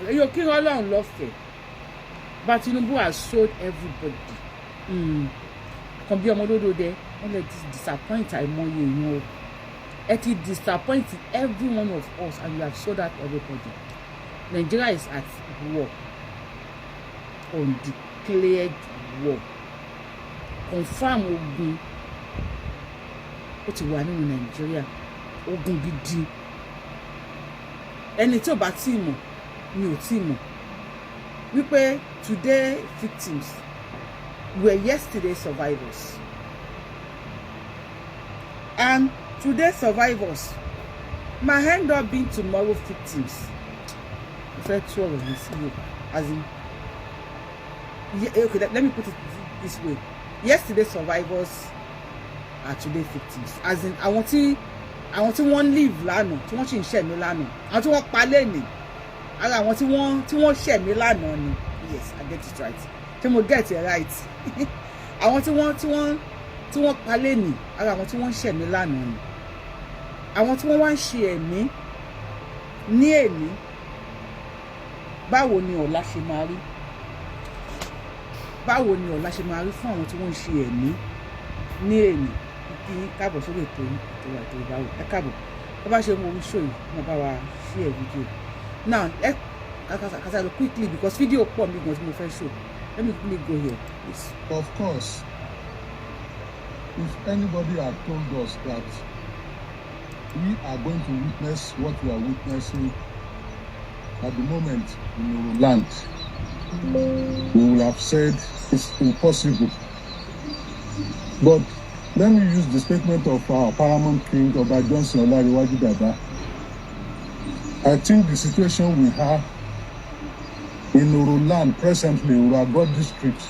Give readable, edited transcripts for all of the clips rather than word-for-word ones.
Èyí ò kí ń Ọlọ́run lọ́fẹ̀ẹ́. Bá Tinubu has sold everybody. Kan bí ọmọ olódò dẹ, wọ́n lè disappoint àìmọye èèyàn o. Ẹ ti disappoint every one of us and you have sold out everybody. Nigeria is at war, undeclared war, confam ogun. Ó ti wà nínú Nàìjíríà, ogun gidi. Ẹni tí ò bá tí mọ̀ ni ò tí mọ̀ wípé today victims were yesterday survivors, and today survivors might end up being tomorrow victims. Mo fẹ́ tú ọ̀rọ̀ yìí sí Yorùbá, as in, yeah, okay, let me put it this way: yesterday survivors are today victims. As in, àwọn tí wọ́n live lánàá, tí wọ́n sì ń ṣẹ̀mí lánàá, àwọn tí wọ́n pa lẹ́nìí, ara àwọn tí wọ́n ṣẹ̀mí lánàá ni. Yes, I get it right. Ṣé mo get it right? Àwọn tí wọ́n pa lẹ́nìí, ara àwọn tí wọ́n ṣẹ̀mí lánàá ni. Àwọn tí wọ́n wá ń ṣe ẹ̀mí ní èní, báwo ni ọ̀la ṣe máa rí? Báwo ni ọ̀la ṣe máa rí fún àwọn tí wọ́n ń ṣe ẹ̀mí ní èní? Kí yín káàbọ̀ sórí ètò yín, ètò wa, ètò ìbáwò. Ẹ káàbọ̀. Tó bá ṣe ń wo show yìí, wọ́n bá wa share video now. Ẹ kàkà lọ quickly because video pọ̀ mi gan tí mo fẹ́ show. Let me quickly go here, please. Of course, if anybody had told us that we are going to witness what we are witnessing at the moment in Oro land, we will have said it's impossible. But let me use the statement of our paramount king, Oba Johnson Olanrewaju Dada. I think the situation we have in Oro land presently, Oro Ago district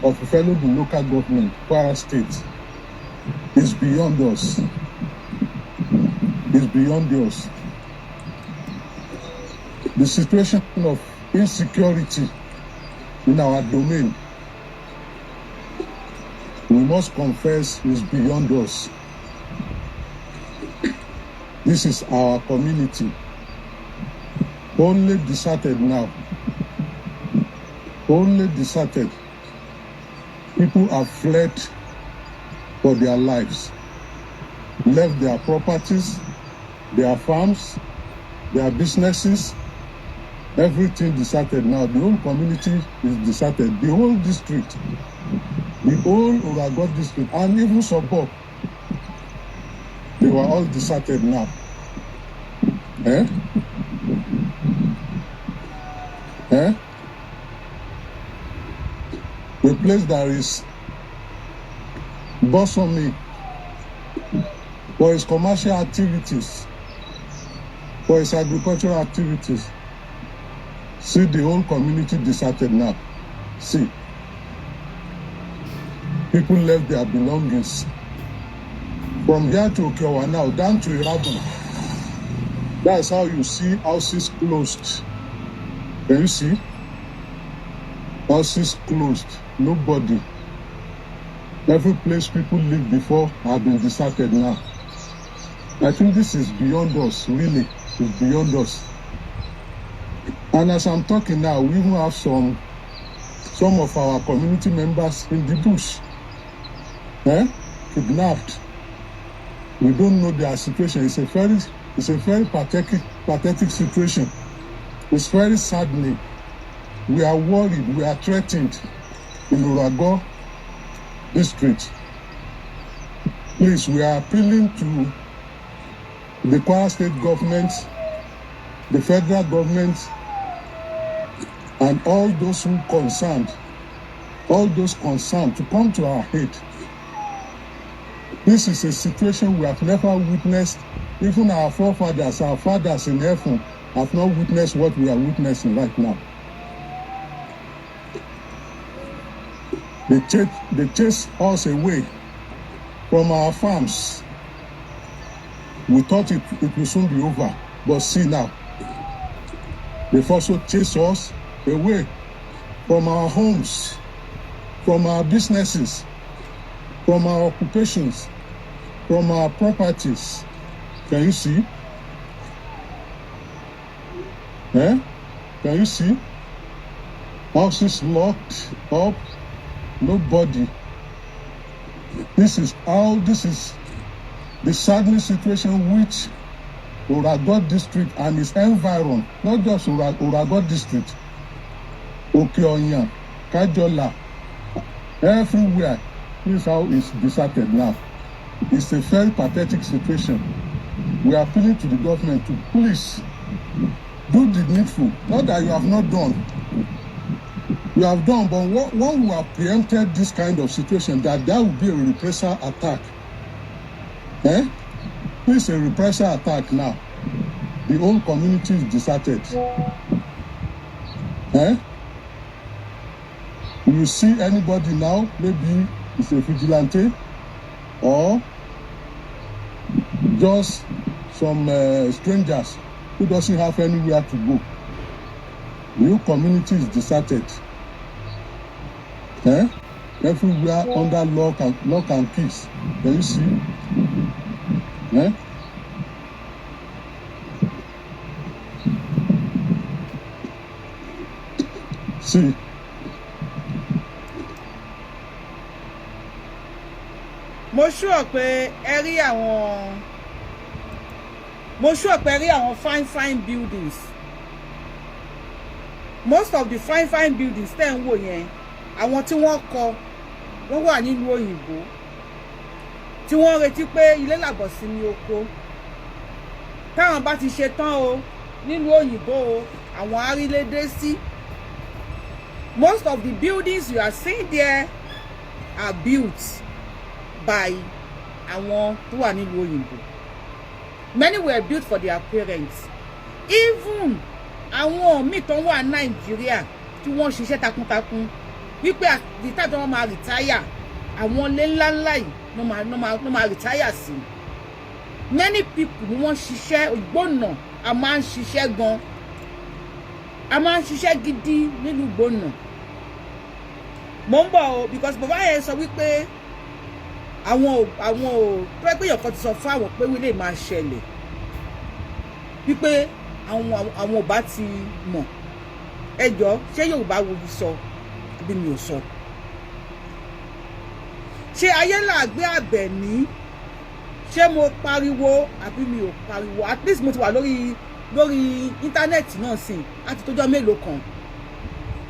of Ifelodun local government, Kwara State, is beyond us. Is beyond us. The situation of insecurity in our domain, we must confess, is beyond us. This is our community. Only deserted now. Only deserted. People have fled for their lives, left their properties, their farms, their businesses, everything deserted now. The whole community is deserted. The whole district, the whole Oro Ago district, and even suburb, they were all deserted now. Eh? Eh? A place that is bustling for its commercial activities, for its agricultural activities. See the whole community deserted now. See. People left their belongings. From here to Okeowa now, down to Irabon. That's how you see houses closed. Can you see? Houses closed. Nobody. Every place people lived before have been deserted now. I think this is beyond us, really. It's beyond us. And as I'm talking now, we even have some of our community members in the bush. Eh? Kidnapped. We don't know their situation. It's a very pathetic, pathetic situation. It's very saddening. We are worried. We are threatened in Oro Ago district. Please, we are appealing to the Kwara State government, the federal government, and all those who concerned, all those concerned to come to our aid. This is a situation we have never witnessed. Even our forefathers, our fathers in heaven, have not witnessed what we are witnessing right now. They chase us away from our farms. We thought it will soon be over, but see now, they've also chased us away from our homes, from our businesses, from our occupations, from our properties. Can you see? Eh? Can you see? Houses locked up, nobody. This is the saddening situation which Orago district and its environ, not just Orago district, Okeoyan, Kajola, everywhere. This is how it's deserted now. It's a very pathetic situation. We are appealing to the government to please do the needful. Not that you have not done. You have done, but what we have preempted this kind of situation, that there will be a reprisal attack. Eh? This is a reprisal attack now. The whole community is deserted. Eh? You see anybody now, maybe it's a vigilante or just some strangers who doesn't have anywhere to go. The whole community is deserted. Eh? Everywhere under lock and keys. Can you see? Eh? See. Mo sure pé ẹ rí àwọn, mo sure pé ẹ rí àwọn fine fine buildings. Most of the fine fine buildings tẹ́ ń wò yẹn, àwọn tí wọ́n kọ́, wọ́n wà nílùú òyìnbó, tí wọ́n retí pé ilé làbọ̀ sí ní oko, táwọn bá ti ṣe tán o nílùú òyìnbó o, àwọn arílédé sí. Most of the buildings you are seeing there are built by àwọn tó wà nílùú òyìnbó. Many were built for their parents. Even àwọn míì tó wà Nàìjíríà tí wọ́n ṣiṣẹ́ takuntakun wípé the time tí wọ́n máa retire, àwọn ilé ńláńlá yìí ló máa retire sí. Many people ni wọ́n ṣiṣẹ́ ògbónà. A máa ń ṣiṣẹ́ gan, a máa ń ṣiṣẹ́ gidi nílùú gbónà. Mo ń bọ̀ o, because bàbá yẹn sọ wípé àwọn ò tó pé èèyàn kan ti sọ fún àwọn pé wílé máa ṣẹlẹ̀, wípé àwọn ò bá ti mọ̀. Ẹ jọ, ṣé Yorùbá wo yìí sọ bí mi ò sọ? Ṣé ayé làgbé Àbẹ̀ní? Ṣé mo pariwo àbí mi ò pariwo? At least mo ti wà lórí íńtánẹ́ẹ̀tì náà sìn láti tójọ́ mélòó kan.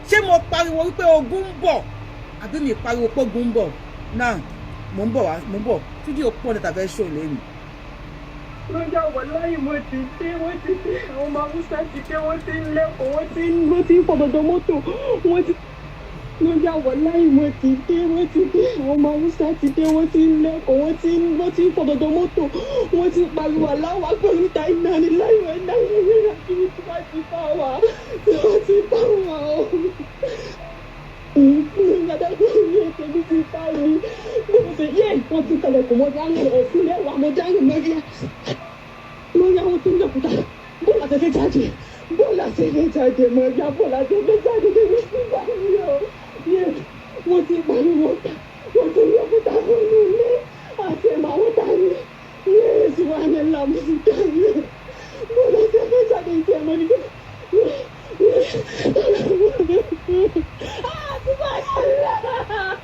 Ṣé mo pariwo wípé ogun ń bọ̀ àbí mi pariwo pé ogun ń bọ̀ náà? Mò ń bọ̀ wá, mò ń bọ̀. Fídíò pọ̀ níta fẹ́ ṣò lẹ́nu. Lọ́jà wàláyé, wọ́n ti dé, wọ́n ti dé. Àwọn ọmọ Haúsá ti dé, wọ́n ti ń lẹ́kọ̀ọ́, wọ́n ti ń fọ̀dọ̀dọ̀ mọ́tò, wọ́n ti. Lọ́jà wàláyé, wọ́n ti dé, wọ́n ti dé. Àwọn ọmọ Haúsá ti dé, wọ́n ti ń lẹ́kọ̀ọ́, wọ́n ti ń fọ̀dọ̀dọ̀ mọ́tò, wọ́n ti pariwo aláwọ̀ pẹ̀lú ta iná ní láyọ̀ iná ìrìn àti tí wọ́n ti bá wa, tí wọ́n ti bá wa o. Tèmi ti bá mi bí mo ṣe yé, wọ́n ti kalẹ̀kùn mọ́ dáhùn ẹ̀sìn mẹ́wàá mọ́ dáhùn mọ́ríà lórí àwọn tó ń lọ́kùtà. Bọ́ọ̀lù àtẹ̀fẹ́ jáde, bọ́ọ̀lù àtẹ̀fẹ́ jáde, mọ́ríà, bọ́ọ̀lù àtẹ̀fẹ́ jáde, tèmi ti bá mi o. Yé, wọ́n ti pariwo, wọ́n ti lọ́kùtà fún mi ilé àti ẹ̀mọ̀ àwọn tani. Yé, sì wà ní lámú sí dáhùn bọ́ọ̀lù àtẹ̀fẹ́ jáde ìtì ẹ̀mọ́ ní bẹ́ẹ̀. Ah, subhanallah.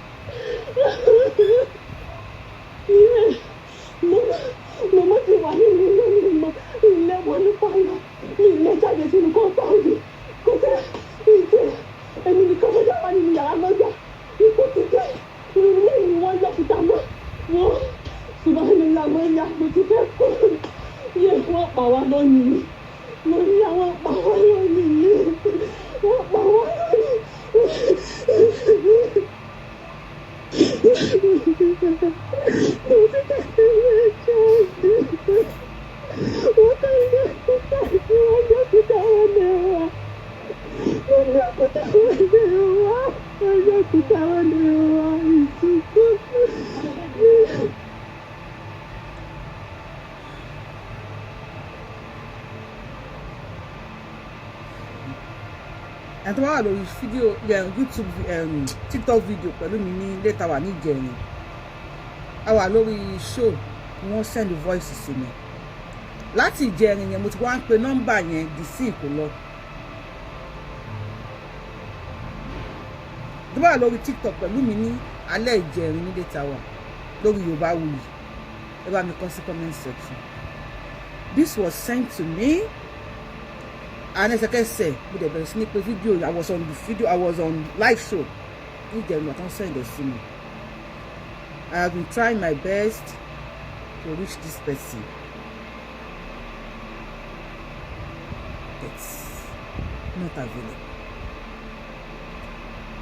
Mo ti wà nínú ilé mi, mo ilé wọnú pálọ̀ mi, ilé jáde sínú compound, kò tẹ́ ìtẹ́ èmi nìkan mo dá wà nínú yàrá lọ́jà. Ikú ti dé inú ilé mi, wọ́n lọ́kùtà mọ́ wọ́n. Subhanallah, mo yà, mo ti fẹ́ kú. Yé, wọ́n pa wá lónìí. Mo ní àwọn pa wá lónìí, wọ́n pa wá lónìí. Mo ti tẹ̀lé jáde. Wọ́n tẹ̀lé òkúta sí, wọ́n lọ́kùtà wọn lé wa. Wọ́n lọ́kùtà wọn lé wa. Wọ́n lọ́kùtà wọn lé wa. Ìsìnkú. Ẹni tó bá wà lórí fídíò YouTube, TikTok video pẹ̀lú mi ní later wà níjẹrin, a wà lórí show, wọ́n send voice sí mi láti ìjẹrin yẹn. Mo ti wá ń pe nọ́mbà yẹn di sí, kò lọ. Tó bá wà lórí TikTok pẹ̀lú mi ní alẹ́ ìjẹrin nílé tàwa lórí Yorùbáwùyí, ẹ bá mi kọ sí comment section. This was sent to me and ẹsẹ̀kẹsẹ̀ mo dẹ̀ bẹ̀rẹ̀ sí ní pé fídíò. I was on the video, I was on live show ní ìjẹrin àtàwọn send ẹ̀ sí mi. I have been trying my best to reach this person, but not available.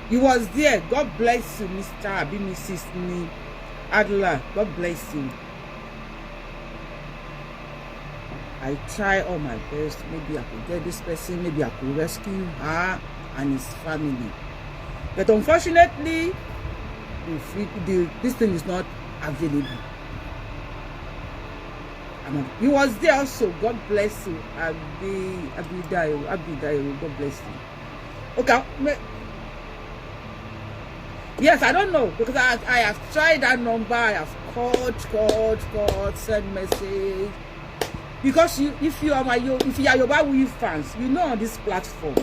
He was there. God bless you, Mr. Abi, Mrs. Ni Adla. God bless you. I try all my best. Maybe I could get this person. Maybe I could rescue her and his family. But unfortunately, this thing is not available. He was there also. God bless you. Abi Abidayo. Abidayo. God bless you. Okay. Yes, I don't know because I have tried that number. I have called, called, called, sent message. Because you, if you are my, if you are Yorubawuyi fans, you know on this platform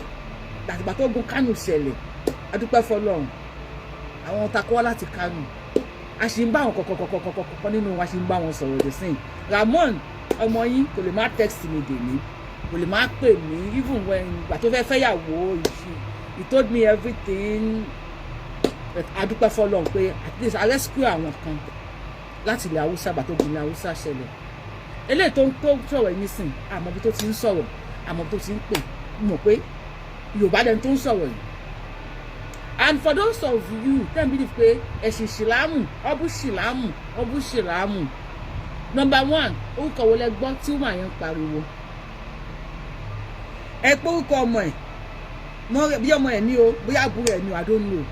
that ìgbà tó ogun Kánò ṣẹlẹ̀, a dúpẹ́ fọ́lọ́run. Àwọn takọ́ wá láti Kánò. A ṣì ń bá àwọn kọ̀kọ̀kọ̀kọ̀kọ̀ nínú wa ṣì ń bá wọn sọ̀rọ̀ dé sìn. Ramon ọmọ yín kò lè má text mi dèní, kò lè má pè mí, even when ìgbà tó fẹ́ fẹ́yàwó, he told me everything. But a dúpẹ́ fọ́lọ́run pé at least I rescue àwọn kan láti ilẹ̀ Haúsá ìgbà tó gun ilẹ̀ Haúsá ṣẹlẹ̀. Eléyìí tó ń tó sọ̀rọ̀ yìí nísìn, àmọ́ bí tó ti ń sọ̀rọ̀, àmọ́ bí tó ti ń pè, mọ̀ pé Yorùbá lẹni tó ń sọ̀rọ̀ yìí. And for those of you tẹ́ ń believe pé ẹ̀sìn ṣìlámù ọbú ṣìlámù ọbú ṣìlámù, number one, orúkọ wo lẹ gbọ́ tí wọ́n yẹn ń pariwo? Ẹ pé orúkọ ọmọ ẹ̀ bí ọmọ ẹ̀ ní o, bóyá àbúrò ẹ̀ ní o, I don't know.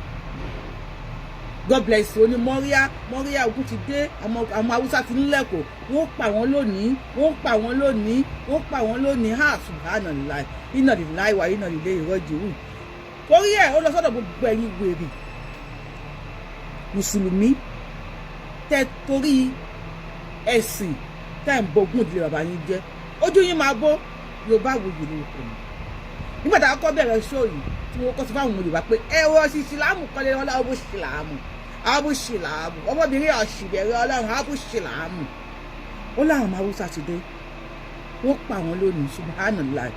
God bless you. Ní Mọ́ríà, Mọ́ríà, ogun ti dé, àwọn Haúsá ti ń lẹ́kọ̀ọ́, wọ́n pa wọ́n lónìí, wọ́n pa wọ́n lónìí, wọ́n pa wọ́n lónìí. Ha, subhanallah, inna lillahi wa inna ilayhi raji'un. Torí ẹ̀ ó lọ sọ́dọ̀ gbogbo ẹ̀yin wèrè mùsùlùmí tẹ torí ẹ̀sìn tẹ́ ń bogún ìdílé bàbá yín jẹ́, ojú yín máa bó. Yorùbá Wuyì lórúkọ mi. Nígbà tá a kọ́ bẹ̀rẹ̀ show yìí, tí wọ́n kọ́ sí fáwọn Yorùbá pé ẹ̀rọ ṣìṣìlámù kọ́lé wọn láwọn bó ṣìlámù abu ṣìlámù, ọmọbìnrin ọ̀ṣìbẹ̀rẹ̀ ọlọ́run abu ṣìlámù, ó láwọn ọmọ Haúsá ti dé, wọ́n pa wọn lónìí. Subhanallah,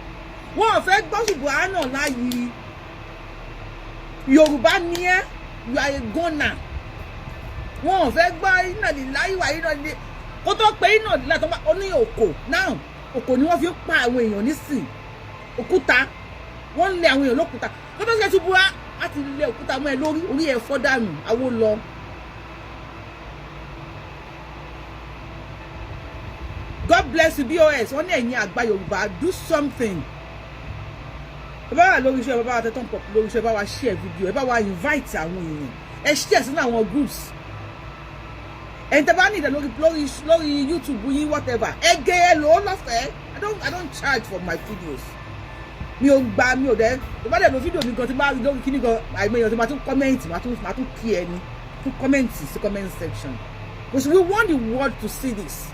wọn ò fẹ́ gbọ́ subhanallah yìí. Yorùbá ni ẹ́, you are a gunner. Wọn ò fẹ́ gbọ́ iná lílá ìwà iná lílé kó tó pé iná lílá tó bá ó ní òkò náà. Òkò ni wọ́n fi ń pa àwọn èèyàn nísìn, òkúta, wọ́n ń lé àwọn èèyàn lókúta. Kó tó ṣe ṣubú á láti lé òkúta mọ́ ẹ lórí, orí ẹ fọ́ dànù, àwo lọ. God bless you. BOS wọ́n ní ẹ̀yin àgbà Yorùbá, do something. Ẹ bá wà lórí iṣẹ́, ẹ bá wa tẹ́tọ́ pọ̀ lórí iṣẹ́, ẹ bá wa share video, ẹ bá wa invite àwọn èèyàn, ẹ share sínú àwọn groups. Ẹ̀yin tẹ́ bá ní ìdẹ lórí lórí lórí YouTube yín, whatever, ẹ gé ẹ lò ó lọ́fẹ̀ẹ́. I don't charge for my videos. Mi ò gba, mi ò dẹ́. Tó bá dẹ̀ lo fídíò mi gan, tí bá rí lórí kíní gan, àìmọ̀ èèyàn tí máa tún comment, máa tún kí ẹni tún comment sí comment section, because we want the world to see this.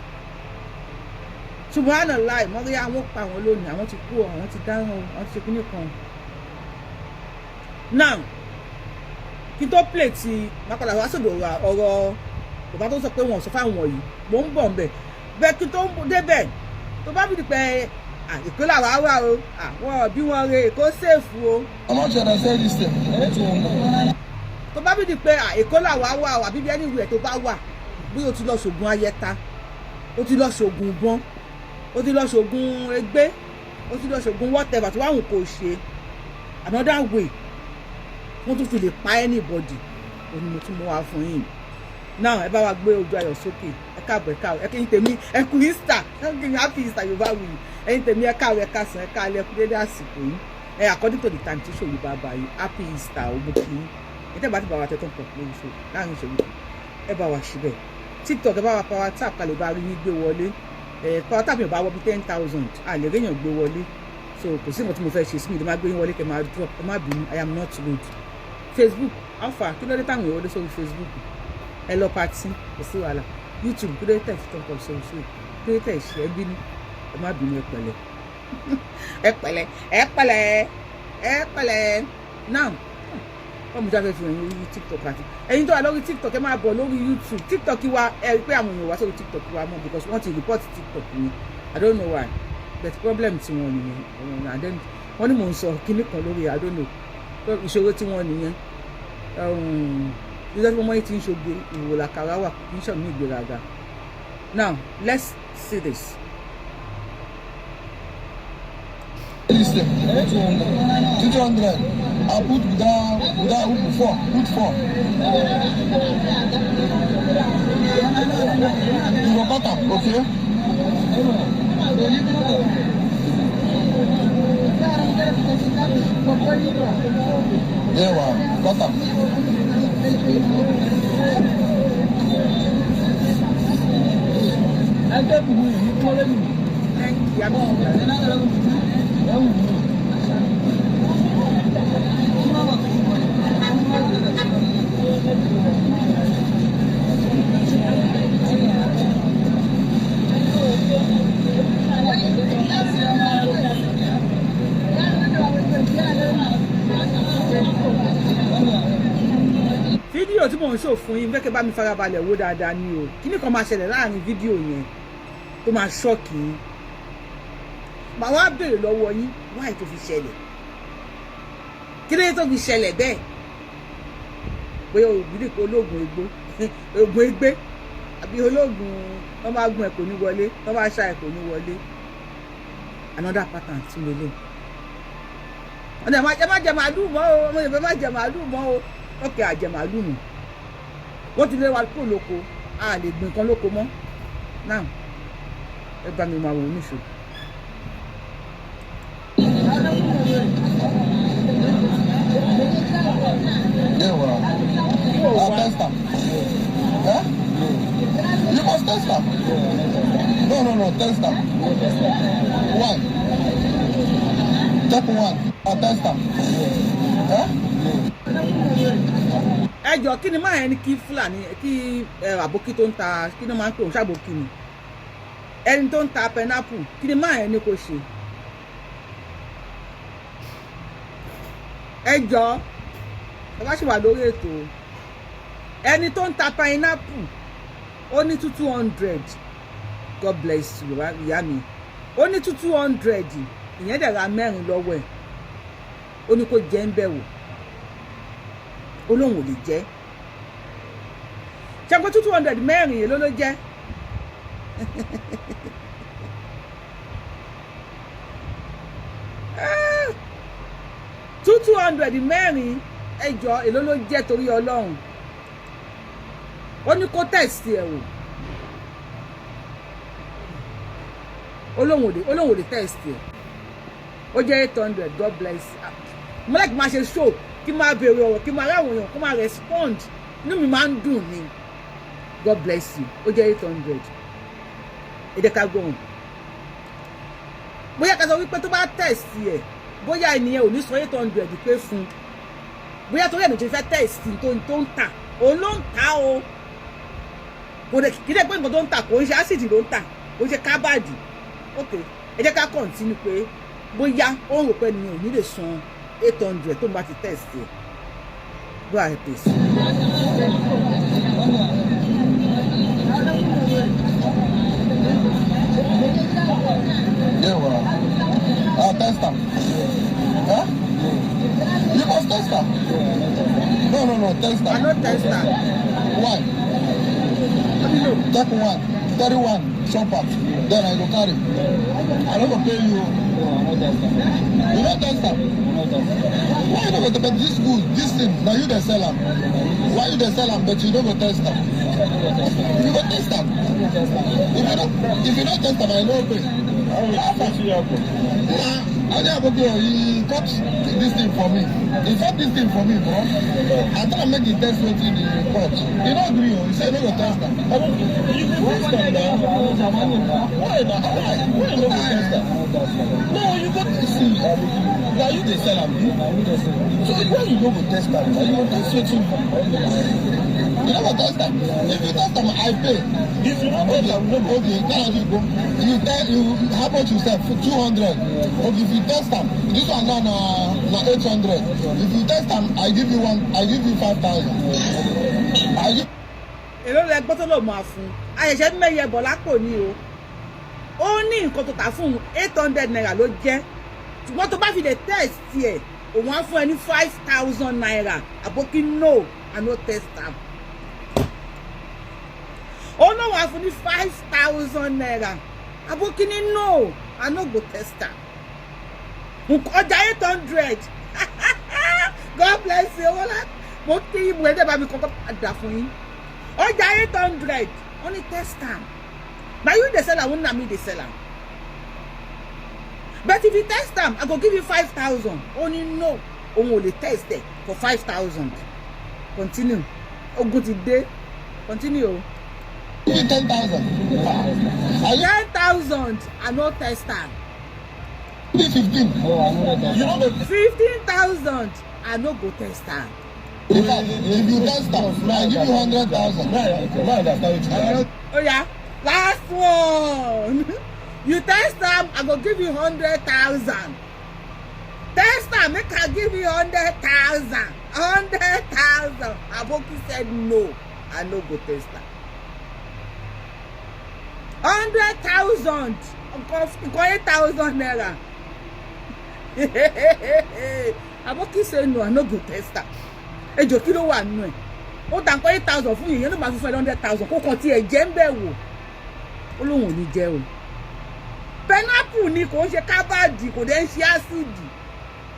Subhanallah, mọ́rí àwọn pa àwọn lónìí, àwọn ti kú, àwọn ti dáràn, àwọn ti ṣe kíní kan. Now, kí n tó play ti máa padà wá sọ̀dọ̀ ọ̀rọ̀ bàbá tó sọ pé wọ́n sọ fáwọn yìí, mò ń bọ̀ nbẹ̀ bẹ́ẹ̀. Kí n tó débẹ̀, tó bá fi di pé Èkó làwa wà o, àwọn bí wọ́n re Èkó safe o. How much I say this thing? Tó bá fi di pé Èkó làwa wà o, àbí bí anywhere tó bá wà, bí o ti lọ ṣògùn ayẹta, o ti lọ ṣògùn ìbọn, o ti lọ ṣògùn ẹgbẹ́, o ti lọ ṣògùn whatever tó wà wù kó ṣe, another way wọ́n tún fi lè pa anybody, òun ni mo tún mú wá fún yín. Now, ẹ bá wa gbé ojú ayọ̀ sókè. Ẹ káàbọ̀, ẹ káàbọ̀, ẹ kí n tèmi, ẹ kú Easter, ẹ kí n happy Easter. Yorùbá Wuyì. Ẹ̀yin tèmi, ẹ káàbọ̀, ẹ káàsán, ẹ káàlẹ́, ẹ kú dédé àsìkò yìí. Ẹ according to the time tí ṣòwò bá bá yìí, happy Easter. Ó mú kí yín. Ẹ tẹ́ bá ti bá wa tẹ́tọ́ pọ̀ lórí ṣòwò láàrin ìṣòwò, ẹ bá wa síbẹ̀. TikTok, ẹ bá wa power tap kalẹ̀, bá rí yín gbé wọlé. Ẹ power tap yóò bá wọ bí 10,000, a lè réyàn gbé wọlé. So kò sí nǹkan tí mo fẹ́ ṣe sí mi, ìdí máa gbé yín wọlé kẹ́ máa drop. Ẹ má bínú, I am not rude. Facebook, alpha, kí ló dé táwọn èèyàn wọlé sórí Facebook? Ẹ lọ party, kò sí wàhálà. YouTube, kí ló dé tẹ̀ fi tán kọ sórí sórí? Kí ló dé tẹ̀ ṣe? Ẹ bínú, ẹ má bínú, ẹ pẹ̀lẹ́, ẹ pẹ̀lẹ́, ẹ pẹ̀lẹ́, ẹ pẹ̀lẹ́. Now, Wọ́n mú jáde fi hàn lórí TikTok, àti ẹ̀yin tó wà lórí TikTok, ẹ máa bọ̀ lórí YouTube. TikTok wa, ẹ rí pé àwọn èèyàn wá sórí TikTok wa mọ́ because wọ́n ti report TikTok mi. I don't know why, but problem tí wọ́n nìyẹn. And then wọ́n ní mò ń sọ kíní kan lórí, I don't know, ìṣòro tí wọ́n nìyẹn. Ìjọba tí wọ́n mọ̀ ti ń ṣoge ìwò làkàrà wà, kì í ṣàmì ìgbéraga. Now let's see this. Listen, 200. 200. I put down, down four, put four. You go cut am, okay? Yeah, wow, cut am. Thank you. Fídíò tí mò ń ṣò fún yín, fẹ́ kẹ́ bá mi farabalẹ̀ wò dáadáa ni o. Kíní kan máa ṣẹlẹ̀ láàrin fídíò yẹn tó máa shock yín. Màá wá béèrè lọ́wọ́ yín, why tó fi ṣẹlẹ̀, kí ló tó fi ṣẹlẹ̀ bẹ́ẹ̀? Bóyá òbílẹ̀ pé olóògùn egbò, oògùn egbé, àbí olóògùn wọn máa gun ẹ̀ kò ní wọlé, wọn máa ṣá ẹ̀ kò ní wọlé. Another pattern tún lélẹ̀. Ọ̀nà ẹ má jẹ màálù mọ́ o, ọmọ Yorùbá, má jẹ màálù mọ́ o. Ókè, àjẹ màálù mọ́, wọ́n ti lé wa kúrò lóko, a lè gbìn kan lóko mọ́. Now ẹ bá mi máa wò ó níṣó. Yeah, wow. I test am. Eh? You must test am. No, no, no, test am. One. Take one. I test am. Eh? Ẹ jọ, kí ni máa ẹni kí Fúlàní kí ẹ àbókí tó ń ta, kí ni máa ń pè òun ṣàbókí ni, ẹni tó ń ta pineapple, kí ni máa ẹni kò ṣe? Ẹ jọ, ẹ bá ṣì wà lórí ètò, ẹni tó ń ta pineapple, ó ní 200. God bless you, ìyá mi. Ó ní 200, ìyẹn dẹ̀ ra mẹ́rin lọ́wọ́ ẹ̀. Ó ní kó jẹ́ ń bẹ̀ wò, ó lóun ò lè jẹ́. Ṣe pé 200 mẹ́rin, èló ló jẹ́? 200 mẹ́rin, ẹjọ́, èló ló jẹ́ torí Ọlọ́run? Ó ní kó test ẹ̀ wò, ó lóun ò lè test ẹ̀. Ó jẹ́ 800. God bless. Mo like máa ṣe show, kí máa béèrè ọ̀rọ̀, kí máa ráwọn èèyàn kó máa respond, inú mi máa ń dùn ni. God bless you. Ó jẹ́ 800. Ẹ jẹ́ ká gbóhùn. Bóyá ká sọ wípé tó bá test ẹ̀, bóyá ènìyàn ò ní sọ 800 pé fún un, bóyá torí ẹ̀ ló ṣe fẹ́ test tó ń tà. Òun ló ń tà o, kò dẹ̀ kí dẹ̀ pé nǹkan tó ń tà, kò ń ṣe acid ló ń tà, kò ń ṣe kábàdì. Ok, ẹ jẹ́ ká continue pé bóyá ó ń rò pé ènìyàn ò ní lè san 800 tó ń bá ti test ẹ̀. Go ahead, please. Yeah, wow. I test am. Eh? You must test am. No, no, no, test I am. no test am. One. Take one. 31. Chop am. Then I go carry. I no go pay you. You no test am. Why you no go test? But this good, this thing, na you dey sell am. Why you dey sell am but you no go test am? You go test am. If you no test am, I no pay. Na Onye Aboki, he cut this thing for me. He cut this thing for me, bro. I tell am make he test wetin he cut. He no gree o. He say he no go test am. You go test am now. Why na? Why? Why you no go test am? No, you go see. Na you dey sell am bi? So why you no go test am? Na you go test wetin you no go test am. If you test am, I pay. If you no test am, no go. Okay, now you go. You tell you how much you sell? 200. Okay, if you test am, this one now na 800. If you test am, I give you one. I give you 5,000. I give. Èló lẹ gbọ́ tó lò máa fún àṣẹ̀ṣẹ̀ mẹ́yẹ bọ̀ lápò ní o? Ó ní nǹkan tó tà fún ₦800 ló jẹ́, ṣùgbọ́n tó bá fi lè test ẹ̀, òun á fún ẹ ní ₦5,000. Àbókí, "No, I no test am." Ó náà wàá fún ní ₦5,000. Àbókí ní, "No, I no go test am." Ọjà 800. God bless you. Owó lá mo kí ibù ẹ̀ dẹ́ bá mi kọ́kọ́ padà fún yín. Ọjà 800, wọ́n ní test am. Na you dey sell am, na me dey sell am, but if you test am, I go give you 5,000. Ó ní no, òun ò lè test ẹ for 5,000. Continue. Ogun ti dé. Continue o. Give you 10,000. I give 10,000, I no test am. you 15. You no go. 15,000, I no go test am. In fact, if you test am, I give you 100,000. Oya, last one. You test am, I go give you 100,000. Test am make I give you 100,000. 100,000. Aboki said, "No, I no go test am." 100,000, nǹkan ₦8,000. Aboki say, "No, I no go test am." Ejò, kí ló wà nínú ẹ̀? Ó ta nǹkan 8,000 fún yìnyín ló máa fi fún ẹ 100,000 kó kàn tiẹ̀ jẹ́ ń bẹ̀ wò. Ó lóun ò ní jẹ́ o. Pineapple ni, kò ń ṣe kábàdì, kò dẹ̀ ń ṣe acid.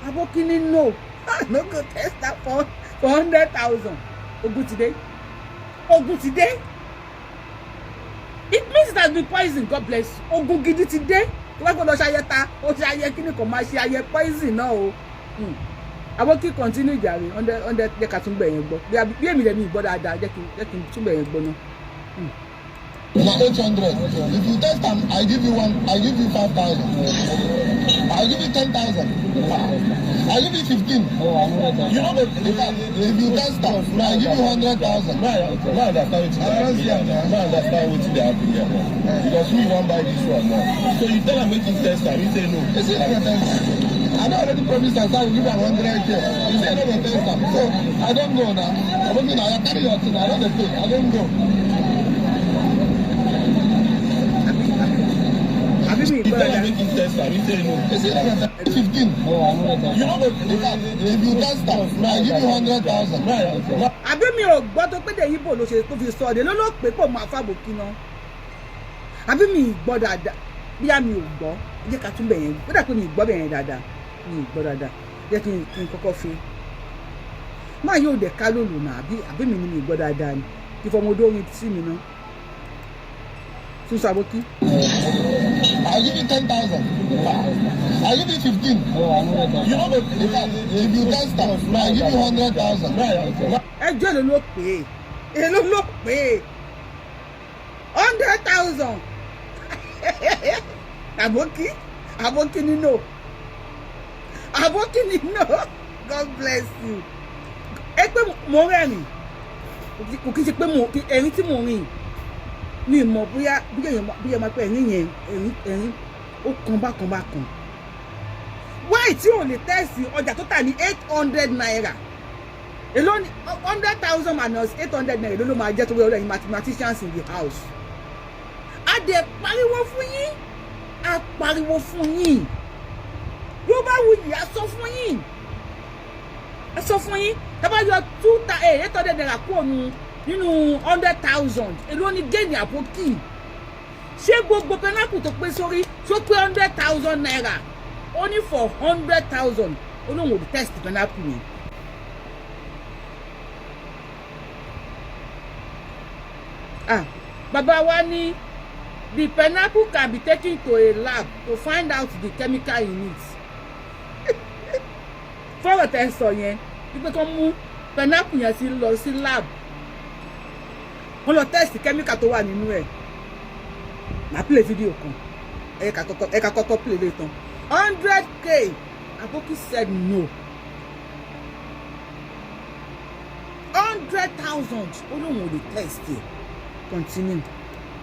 Aboki ní, "No, I no go test am for 100,000." Ogun ti dé, ogun ti dé. It means it has been poisoned. God bless you. Ogun gidi ti dé. Tó bá gbọ́dọ̀ ṣayẹta, ó ṣe ayẹ kíní kan, máa ṣe ayẹ poison náà o. Aboki, continue ìjàre. Hundred hundred, jẹ́ ká tún bẹ̀ yẹn gbọ́. Bí èmi lẹ́mi gbọ́ dáadáa, jẹ́ kí n tún bẹ̀ yẹn gbọ́ náà. Na 800. If you test am, I give you one. I give you 5,000. I give you 10,000. I give you 15. You no go. In fact, if you test am, I give you 100,000. Ma understand wetin dey happen here. Ma understand wetin dey happen here now. Because we wan buy this one now. So you tell am make him test am, he say no. He say no go test am. I don already promise am say I go give am 100K. He say no go test am. So I don go now. Aboki, na you carry your thing. I don dey pay. I don go. Àbí mi You gbọ́ tell am dáadáa. Make him test am, he say no. He say no go test. 15. You no go. In fact, if you test am, I give you 100,000. Àbí mi ò gbọ́ tó pé dé ibo ló ṣe tó fi sọ ọ̀dẹ̀ ló ló pé pò máa fàbòkí náà? Àbí mi ì gbọ́ dáadáa? Bíyà mi ò gbọ́, jẹ́ ká tún bẹ̀ yẹn. Ó dà pé mi ì gbọ́ bẹ̀ yẹn dáadáa. Mi ì gbọ́ dáadáa. Jẹ́ kí n kọ́kọ́ fi máa yóò dẹ̀ ká lòlò náà. Àbí mi ni mi ì gbọ́ dáadáa ni? Kí fọmọdé orin sí mi náà tún sọ àbókí. I give you 10,000. I give you 15. You no go. In fact, if you test am, I give you 100,000. Ẹjọ́, èló ló pè é? Èló ló pè é? 100,000. Àbókí nínú, àbókí nínú. God bless you. Ẹ pé mo rẹ́rìn, kò kí n ṣe pé mo ẹ̀rín tí mo rìn, mi mọ̀ bóyá máa pẹ́ ẹ̀rín yẹn, ẹ̀rín ó kan bákan bákan. Why tí ò lè test ọjà tó tà ní ₦800? Èló ni 100,000 minus ₦800? Èló ló máa jẹ́? Torí ọ̀rẹ́ yín, mathematicians in the house, a dẹ̀ pariwo fún yín, a pariwo fún yín. Yorùbáwùyí, a sọ fún yín, a sọ fún yín. Tá bá yọ two ₦800 kúrò nínú 100,000, èló ni gain àpókì? Ṣé gbogbo pineapple tó pé sórí tó pé ₦100,000? Ó ní for 100,000, ó lóun ò test pineapple yẹn. Ah, bàbá wa ní the pineapple can be taken to a lab to find out the chemical in it. Fọ́rọ̀ tẹ́ sọ yẹn wípé kán mú pineapple yẹn sí lọ sí lab, wọ́n lọ test chemical tó wà nínú ẹ̀. Màá play fídíò kan. Ẹ ká kọ́kọ́ play lè tán. 100K. Aboki said no. 100,000 ó lóun ò lè test ẹ̀. Continue.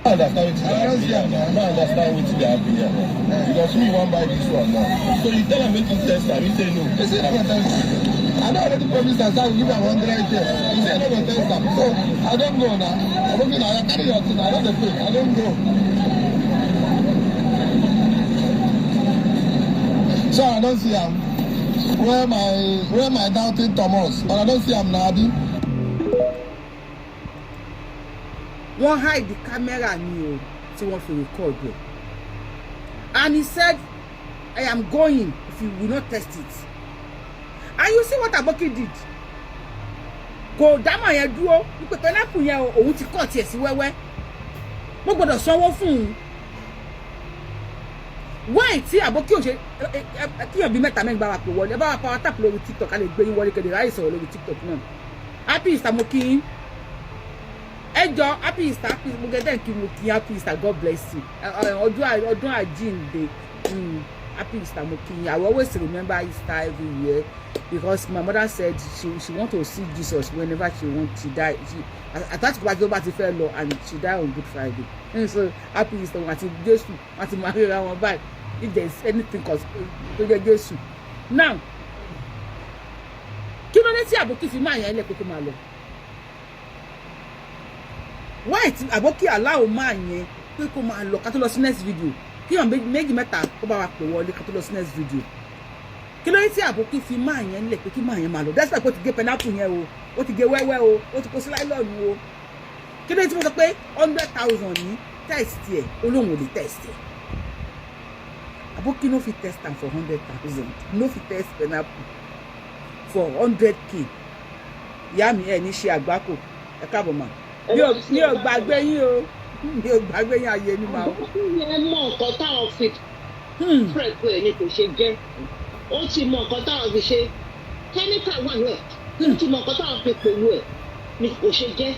I understand wetin dey happen here now. I no understand wetin dey happen here now. Because me wan buy this one now. So you tell am make he test am, he say no. He say no go test am. I don already promise am say I go give am 100K. He say no go test am. So I don go now. Aboki na carry your thing. I don dey pay. I don go. So I don see am. Where my doubting Thomas? And I don see am na abi. Wọ́n hide the camera ni o tí wọ́n fi record ẹ̀, and he said, "I am going if you will not test it." And you see what Aboki did. Kò dámọ̀ yẹn dúró wípé pineapple yẹn o, òun ti cut ẹ̀ sí wẹ́wẹ́, mo gbọ́dọ̀ sanwó fún un. Why tí Aboki ò ṣe kíyàn bíi mẹ́ta mẹ́rin bá wa pè wọlé, bá wa power tap lórí TikTok, a lè gbé yín wọlé kéde ráyè sọ̀rọ̀ lórí TikTok náà. Happy Easter, mo kí yín. Ẹ jọ, happy Easter, happy mo gẹ́gẹ́ kí mo kí, happy Easter, God bless you. Ọdún àjíǹde. Happy Easter, mo kí yín. I will always remember Easter every year because my mother said she want to see Jesus whenever she want to die. She àtàtì bá ti bá ti fẹ́ lọ, and she die on Good Friday. And so happy Easter. Wọn àti Jésù wọn àti máa ríra wọn báyìí, if there is anything tó jẹ́ Jésù now. Kí ló dé tí àbókí fi máa yẹn lẹ pé kó máa lọ? Why tí àbókí aláwọ̀ máa yẹn pé kó máa lọ? Ká tó lọ sí next video, kí yàn méjì mẹ́ta kó bá wa pè wọlé ká tó lọ sí next video. Kí ló dé tí àbókí fi máa yẹn lẹ̀ pé kí máa yẹn máa lọ, despite pé ó ti gé pineapple yẹn o, ó ti gé wẹ́wẹ́ o, ó ti kó sí nylon o? Kí ló dé tí mo sọ pé 100,000 ní test ẹ̀, ó lóun ò lè test ẹ̀? Àbókí no fit test am for 100,000, no fit test pineapple for 100K. Ìyá mi, ẹ ní ṣe àgbákò. Ẹ káàbọ̀ mà. Mi ò gbàgbé yín o, mi ò gbàgbé yín, ayé ni màá. Yẹn mọ nǹkan táwọn fi prep ẹ̀ ni kò ṣe jẹ́. Ó ti mọ nǹkan táwọn fi ṣe, kẹ́míkà wà ní ẹ̀. Ó ti mọ nǹkan táwọn fi pẹ̀lú ẹ̀ ni kò ṣe jẹ́.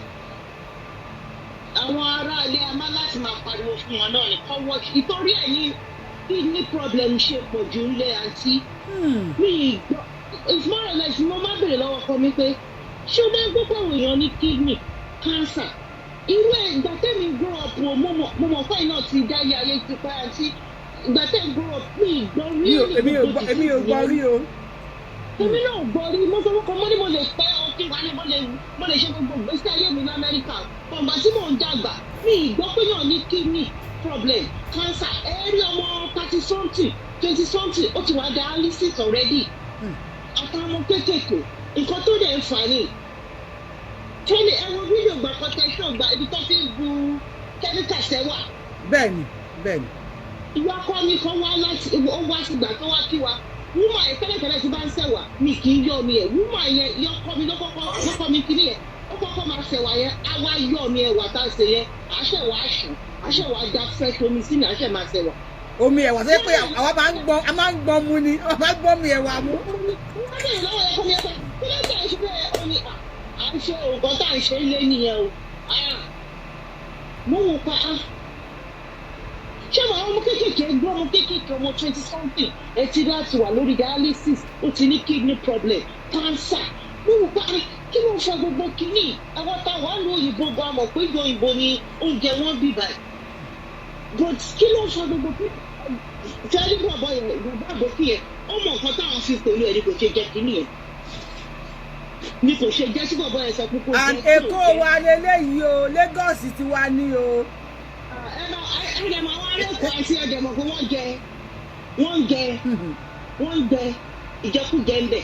Àwọn aráalé a máa láti máa pariwo fún wọn náà ní kọ́ wọ́ọ̀ṣì ìtorí ẹ̀ ní kidney problem ṣe pọ̀ jù ńlẹ̀ àǹtí. Mi ì gbọ́, it's more or less, mo máa bèrè lọ́wọ́ ọkọ mi pé ṣé o máa ń gbọ́ pé àwọn èèyàn ní kidney cancer? Irú ẹ̀ ìgbà tẹ́mi grow up o, mo mọ̀ fún iná ti dáyé ayé ti pẹ́ àti ìgbà tẹ́mi grow up, mi ì gbọ́ rí. Èmi ò gbọ́, èmi ò gbọ́ rí o. Èmi náà gbọ́ rí. Mo sọ fún kan, mo ní mo lè pẹ́ ọtí wa ní mo lè ṣe gbogbo ìgbésí ayé mi ní Amẹ́ríkà ọgbà tí mò ń dàgbà, mi ì gbọ́ pé yàn ní kidney problem, cancer. Ẹ rí ọmọ 30 something, 20 something, ó ti wà dialysis already, àtàwọn ọmọ kéékèèké. Nǹkan tó dẹ̀ ń fà ní kẹ́ni ẹ wo fídíò gbà kan tẹ̀sán gba ibi tó fi ń bu kẹ́míkà sẹ́wà. Bẹ́ẹ̀ni. Ìyá ọkọ mi kan wá láti, ó wá sígbà tó wá kí wa. Woman yẹn, tẹ́lẹ̀tẹ́lẹ̀ tí bá ń sẹ̀wà, mi kì í yọ mi ẹ̀. Woman yẹn, ìyá ọkọ mi ló kọ́kọ́ ló kọ́ mi kíní yẹn. Ó kọ́kọ́ máa sẹ̀wà yẹn, á wá yọ mi ẹ̀wà tá a ṣe yẹn, àṣẹ wàá ṣù, àṣẹ wàá da fresh omi sínú, àṣẹ máa sẹ̀wà. Omi ẹ̀wà tó yẹ pé àwa máa ń gbọ́n, a máa ń gbọ́n mu ni, àwa máa ń gbọ́n mi ẹ̀wà mu. Wọ́n bẹ̀rẹ̀ lọ́wọ́ ẹ̀kọ́ mi ẹ̀kọ́ kí ló dé ṣe bẹ́ẹ̀? Ó ní à ń ṣe nǹkan tá à ń ṣe lé nìyẹn o. Mo wò pa á, ṣé àwọn ọmọ kéékèèké gbọ́, ọmọ kéékèèké, ọmọ 20 something, ẹ ti láti wà lórí dialysis, ó ti ní kidney problem, cancer. Mo wò pa á, kí ló ń fa gbogbo kínní? Àwọn táwọn á lo òyìnbó gan mọ̀ pé ìjọ òyìnbó ni oúnjẹ wọn bì báyìí, but kí ló ń fa gbogbo kínní? Tẹ́lí bàbá yẹn, bàbá àbókí yẹn, ó mọ nǹkan táwọn fi pẹ̀lú ẹ̀ ní kò ṣe jẹ́ kínní yẹn, ni kò ṣe jẹ́ sí. Bàbá yẹn sọ pé kò jẹ́. And Èkó wa leléyìí o, Lagos ti wa ní o. Ẹ mọ àwọn arẹ́kọ̀ọ́ àti ẹ̀dẹ̀ mọ̀ pé wọ́n jẹ, wọ́n jẹ, wọ́n jẹ ìjẹkújẹ ń bẹ̀.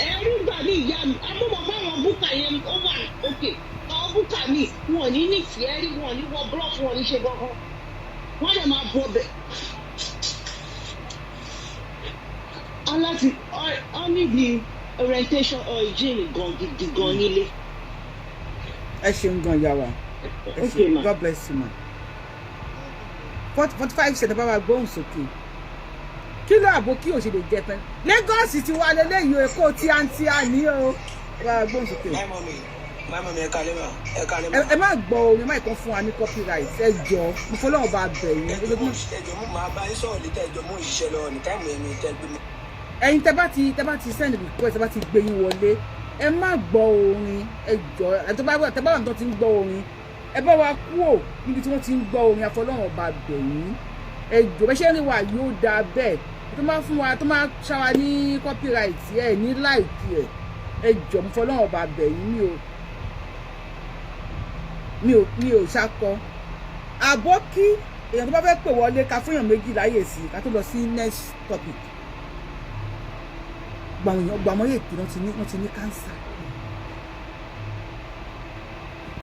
Ẹ̀rí gbà ní ìyá mi, amúmọ̀ fáwọn búkà yẹn, ó wà òkè. Àwọn búkà mi, wọn ò ní ní tìẹ́rì, wọn ò ní wọ búlọ́ọ̀kì, wọn ò ní ṣe gangan, wọ́n dẹ̀ máa bọ̀ bẹ̀. Aláti ọ níbi orientation or hygiene gan gidi gan nílé. Ẹ ṣeun gan, ìyá wa. Ẹ Okay, ṣeun. Ma. God bless you, ma. 45 ṣẹ̀dá bá wa gbóhùn sókè. Kí ló àbókí ò ṣe lè jẹ pẹ́? Lagos ti wà lélẹ́yìí o, Èkó tíátíá ní o. Bá wa gbóhùn sókè. My mommy, my mommy, ẹ káalẹ́ mà, ẹ káalẹ́ mà. Ẹ má gbọ́ orin má ìkan fún wa ní copyright. Ẹ jọ, mo fọlọ́run bá bẹ̀ yín. Ẹ jọ̀ọ́, mo ẹ jọ̀ọ́, mo máa bá yín sọ̀rọ̀ létà. Ẹ jọ̀ọ́, mo ń ṣiṣẹ́ lọ́wọ́ ní time ẹ̀mí tẹ́ gbé mi. Ẹ̀yin tẹ́ bá ti send request, tẹ́ bá ti gbé yín wọlé, ẹ má gbọ́ orin, ẹ jọ. Ẹ tó bá wà, tẹ́ bá wà tó ti ń gbọ́ orin, ẹ bá wa kúò níbi tí wọ́n ti ń gbọ́ orin. Àfọlọ́run ọba bẹ̀yìn, ẹ jọ. Bẹ́ẹ̀ ṣe ń rí wa yóò dáa bẹ́ẹ̀. Tó máa fún wa, tó máa ṣáwa ní copyright, ẹ ní like ẹ. Ẹ jọ, mo fọlọ́run ọba bẹ̀yìn. Mi ò ṣakọ àbọ̀ kí èèyàn tó bá fẹ́ pè wọlé, ká fún èèyàn 2 láyè sí, ká tó lọ sí next topic. Gbàwọn èèyàn, gbàwọn èèyàn, wọ́n ti ní cancer.